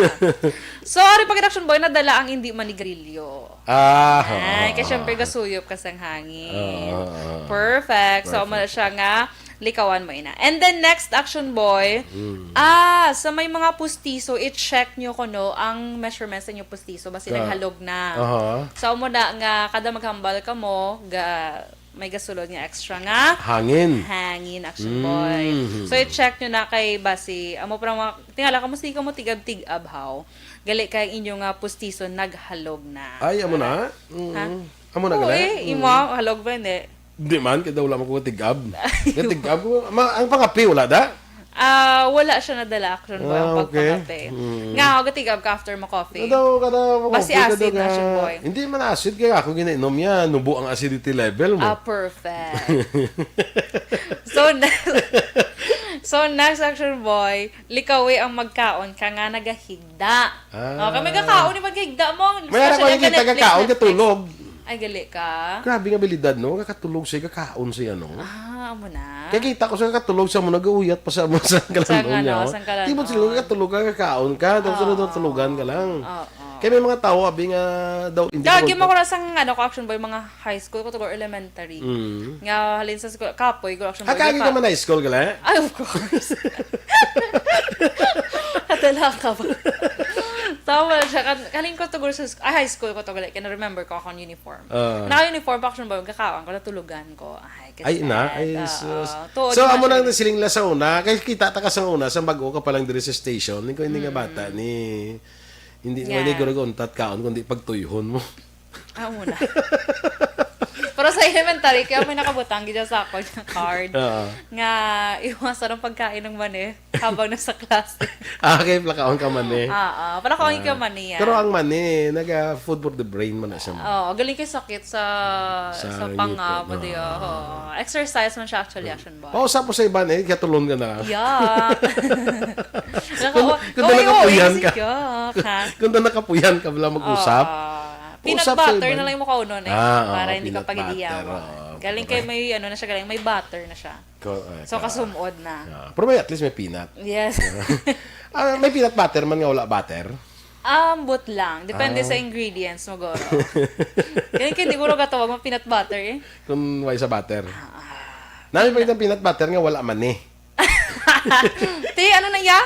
So, ari pag Action Boy, nadala ang hindi manigrilyo. Ah, Ay, oo. Kasi syempre, gasuyop ka sang hangin. Oo, oo, oo. Perfect. So, Perfect. Amo na siya nga, likawan mo ina. And then, next, Action Boy, Mm. ah, sa may mga pustiso, i-check nyo kuno ang measurements sa inyo pustiso, basi Ka- naghalog na. Aha. So, amo na nga, kada maghambal ka mo, ga, may gasulod nga extra nga Hangin. hangin, Action Boy. Mm. So, i-check nyo na kay basi, amo pa mga, tingala ka mo, sige ka mo tig-ab-tig-ab, haw. Gali kay inyo nga pustiso, naghalog na. Ay, amo na? Mm. Ha? Amo na Oo, gala? eh, Mm. imo, halog ba, hindi? Di man, kaya daw wala man ko tig-ab. Kaya tig-ab ko, ma, ang pangapi, wala da? Ah, wala siya nadala, Action Boy, ang Ah, okay. pagpangape. Mm. Nga, ako tig-ab ka after mo coffee. Kada, kada, Basi kada acid na, ka- Action Boy. Hindi man acid, kaya ako ginainom niya, nubo ang acidity level mo. Ah, perfect. So, ne- so, next, Action Boy, likawi ang magkaon ka nga nagahigda. Ah. Oh, kami kakaon ni maghigda mo. May ara ko Especially nakita Netflix, kakaon, Netflix. katulog. Ay, gali ka. Grabe nga abilidad, no? Kakatulog siya, kakaon siya, no? Ah, amo na. Kaya kita ko sa katulog sa mo, nag-uuyat pa sa mo sa kalanong ano, niya, oh. sa kalanong. Di mo sila katulog ka, kakaon ka, tapos Oo. ano, tulugan ka lang. Oo. Kaya may mga tao, abi nga daw, hindi Gagi ko- mo ko na sang, ano, ko, Action Boy, mga high school ko, to, or elementary. Mm. Nga, halin sa school, kapoy ko, Action Boy. Akagi Di pa- ka man high school ka, le? Ay, of course. Kadala ka ba? Tama siya. Kan, kaling ko to, sa sc-, ay, high school ko to, gali. Kaya remember ko akong uniform. Ah. Naka-uniform pa, Action Boy, magkakaon ko, natulugan ko. Ay, Ay, na? Ay, Oo. sus. Tuod So, na amo nang siya. Nasiling la sa una, kay kita ta ka sa una, sa bag-o ka pa lang diri sa station, ni ko hindi nga Mm. bata, ni, hindi, Yeah. hindi ko nag-untat kaon, kundi pagtuyhon mo. Ah, amo na. Pero sa elementary, kaya may nakabutang gid sa ako yung card Oo. nga iwasan ang pagkain ng mani habang nasa klase. Ah, okay, plakaon ka mani. Ah, ah. Pala ko ang ikaw mani yan. Pero ang mani, naga food for the brain man na siya. Oh, galing kay sakit sa Sa sa ngipon, panga, no? Di, oh. Exercise man siya actually, Action Boy. Pausap mo sa iba, eh, katulon ka na. Yeah. Kung, kung doon nakapuyan ka. Ka, ha? Kung doon nakapuyan ka, wala mag-usap. Oo. Peanut Usap sa butter iban. na lang mo kaunon eh. Ah, oo, Para hindi ka peanut butter, pagidiyawa. Oo. Galing kay may ano na siya, galing may butter na siya. Ko-, eh, So, ka- kasumod na. Ah, pero may, at least may peanut. Yes. Ah, may peanut butter man nga wala butter? Ambot lang. Depende Ah. Sa ingredients mo, goro. Galing kay hindi ko gatawag mo peanut butter eh. Kung wala sa butter. Ah, Nami pa yung peanut butter nga wala mani. Te, ano na iya?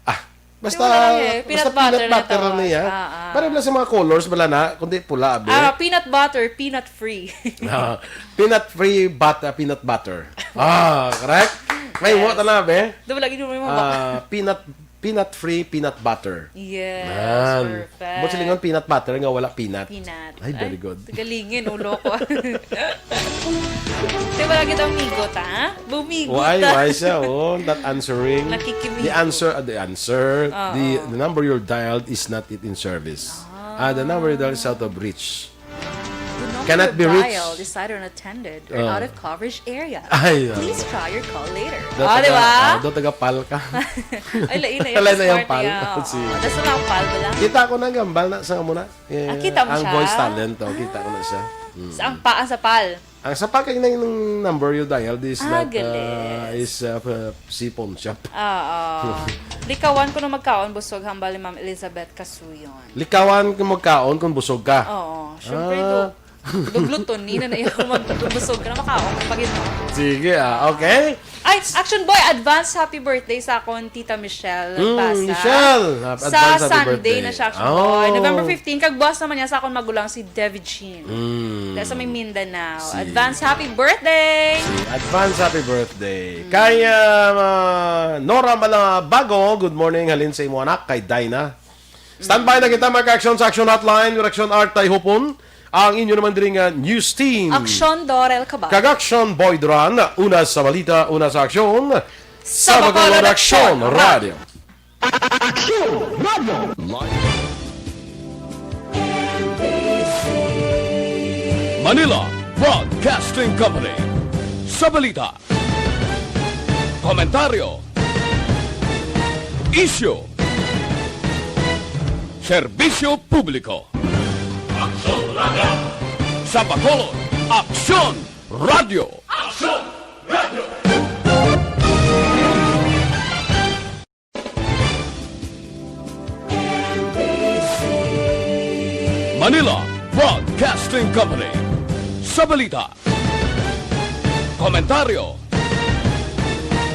Ah, basta, Wala lang eh. Peanut basta butter peanut na butter lang tawag. niya. Ah, ah. Pareho lang sa mga colors, wala na, kundi pula, be. Ah, peanut butter, peanut free. Ah, peanut free but, ah, peanut butter. Ah, correct? May Yes. mo tala, be? Doon lagi mo yung mga Ah, peanut peanut free peanut butter. Yes, Yan. perfect. Ba't silingon peanut butter nga wala peanut? Peanut. Ay, very good. Galingin, ulo ko. Di ba lagi daw migot, ha? Bumigot, Why, ha? Why siya? Oh, not answering. Nakikimigot. The answer, uh, the answer, Oo. the, the number you dialed is not yet in service. Ah, the number you dialed is out of reach. The number Cannot you be reached. dialed is either unattended or Oo. out of coverage area. Ay, ah. Please try your call later. Do Ah, di taga, ba? ah, do taga pal ka. Ay, lain na Lain na yung yung smart pal. niya. Oo. Si- That's lang pal ba lang? Kita ko na gambal na sa muna. Eh, Ah, kita mo ang siya? Voice talent, oh, kita ko na siya. Mm. Sa ang pa, ang sa pal. Ang sa pal kay nang number you dialed is Ah, not, galing. uh, is, uh, uh, si pawn shop. Oo. Likawan ko na magkaon, busog hambal ni Ma'am Elizabeth Kasuyon. Likawan kung magkaon kung busog ka. Oo. Siyempre, Ah. do, do gluttony na naiya ko magbusog ka na makaon pag yun. Sige, ah, okay. Ay, Action Boy, advance happy birthday sa akon Tita Michelle Mm, Basa. Michelle, ah, Sa advance happy Sunday birthday. na siya, Action Oh. Boy. November fifteen, kag buwas naman niya sa akon magulang si Devi Jean. Mm. Dahil sa may Mindanao. Si- Advance happy birthday! Si advance happy birthday. Kay, ah, Nora Malabago, good morning. Halin sa imo anak, kay Dinah. Standby na kita, mga ka-action sa Action Hotline. Direction Art Taihopon. Ang inyo naman diri nga news team. Action Dorel Cabal. Kag Action Boy Duran, una sa balita, una sa aksyon. Sa Bacolod Action Radio. Aksyon Radio! Manila Broadcasting Company. Sa balita, komentaryo, isyu, serbisyo publiko. Aksyon Radio! Sa Bacolod, Aksyon Radio! Aksyon Radio! Manila Broadcasting Company. Sa balita, komentaryo,